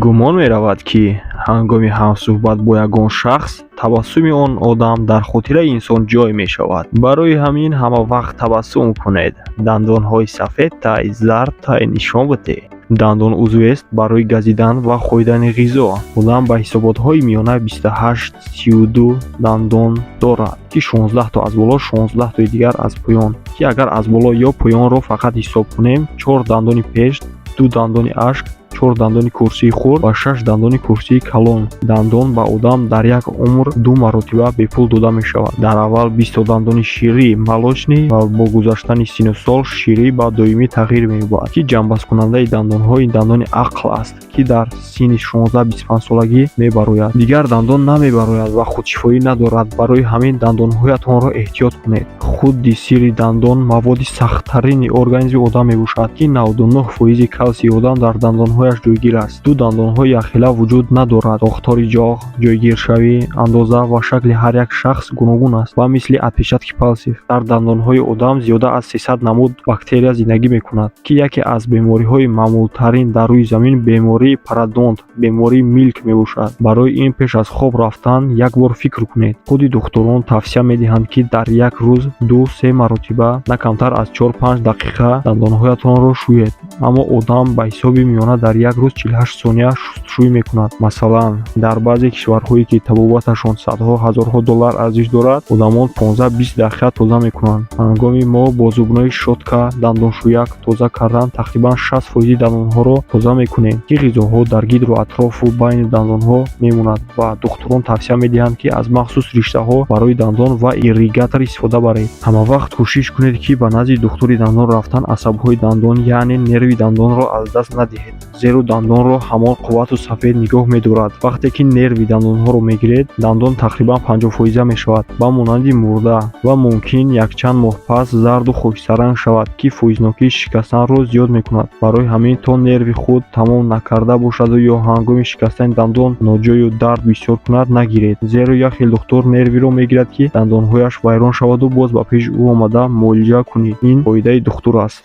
Гумон меравад, ки ҳангоми ҳамсӯҳбат бо ягон шахс табассуми он одам дар хотираи инсон ҷой мешавад. Барои ҳамин ҳама вақт табассум кунед, дандонҳои сафед тай зард тай нишон бидеҳ. Дандон узвест барои газидан ва хӯрдани ғизо. Одам ба ҳисоботҳои миёна 28-32 дандон дорад, ки 16 то аз боло, 16 тои дигар аз поён, ки агар аз боло ё поёнро фақат ҳисоб кунем, чор дандони пеш, ду дандони ашк, чор дандони курсии хурд ва шаш дандони курсии калон. Дандон ба одам дар як умр ду маротиба бепул дода мешавад: дар аввал 20то дандони ширӣ, молочный, ва бо гузаштани сину сол ширӣ ба доимӣ тағйир меёбад, ки ҷамъбасткунандаи дандонҳо ин дандони ақл аст, ки дар синни 16-25 солагӣ мебарояд. Дигар дандон намебарояд ва худшифоӣ надорад. Барои ҳамин дандонҳоятонро эҳтиёт кунед. Худи сири дандон маводи сахттарини организми одам мебошад, ки 99 фоизи калсии одам дар дандонҳояш ҷойгир аст. Ду дандонҳои якхела вуҷуд надорад. Сохтори ҷоғ, ҷойгиршавӣ, андоза ва шакли ҳар як шахс гуногун аст ва мисли отпечатки пальцев. Дар дандонҳои одам зиёда аз 300 намуд бактерия зиндагӣ мекунад, ки яке аз бемориҳои маъмултарин дар рӯи замин бемории пародонт, бемории милк мебошад. Барои ин пеш аз хоб рафтан як бор фикр кунед. Худи духтурон тавсия медиҳанд, ки дар як рӯз 2-се маротиба на камтар аз 4-5 дақиқа дандонҳоятонро шӯед. Аммо одам ба ҳисоби миёна дар як рӯз 48 сония шустушӯй мекунад. Масалан, дар баъзе кишварҳое, ки табобаташон садҳо ҳазорҳо доллар арзиш дорад, одамон 15-20 дақиқа тоза мекунанд. Ҳангоми мо бо зубной щётка дандоншӯяк тоза кардан тақрибан 60 фоизи дандонҳоро тоза мекунем, ки ғизоҳо дар гирду атрофу байни дандонҳо мемонад, ва духтурон тавсия медиҳанд, ки аз махсус риштаҳо барои дандон ва ирригатор истифода баред. Ҳамавақт кӯшиш кунед, ки ба назди духтури дандон рафтан асабҳои дандон, яъне нерви дандонро аз даст надиҳед, зеро дандонро ҳамон қуввату сафед нигоҳ медорад. Вақте ки нерви дандонҳоро мегиред, дандон тақрибан 50-фоиза мешавад, ба монанди мурда, ва мумкин якчанд моҳ пас зарду хокистарранг шавад, ки фоизнокии шикастанро зиёд мекунад. Барои ҳамин то нерви худ тамом накарда бошаду ё ҳангоми шикастани дандон ноҷою дард бисёр кунад, нагиред, зеро як хел духтур нервиро мегирад, ки дандонҳояш вайрон шаваду боз ба пеши ӯ омада муолиҷа кунӣ. Ин фоидаи духтур аст.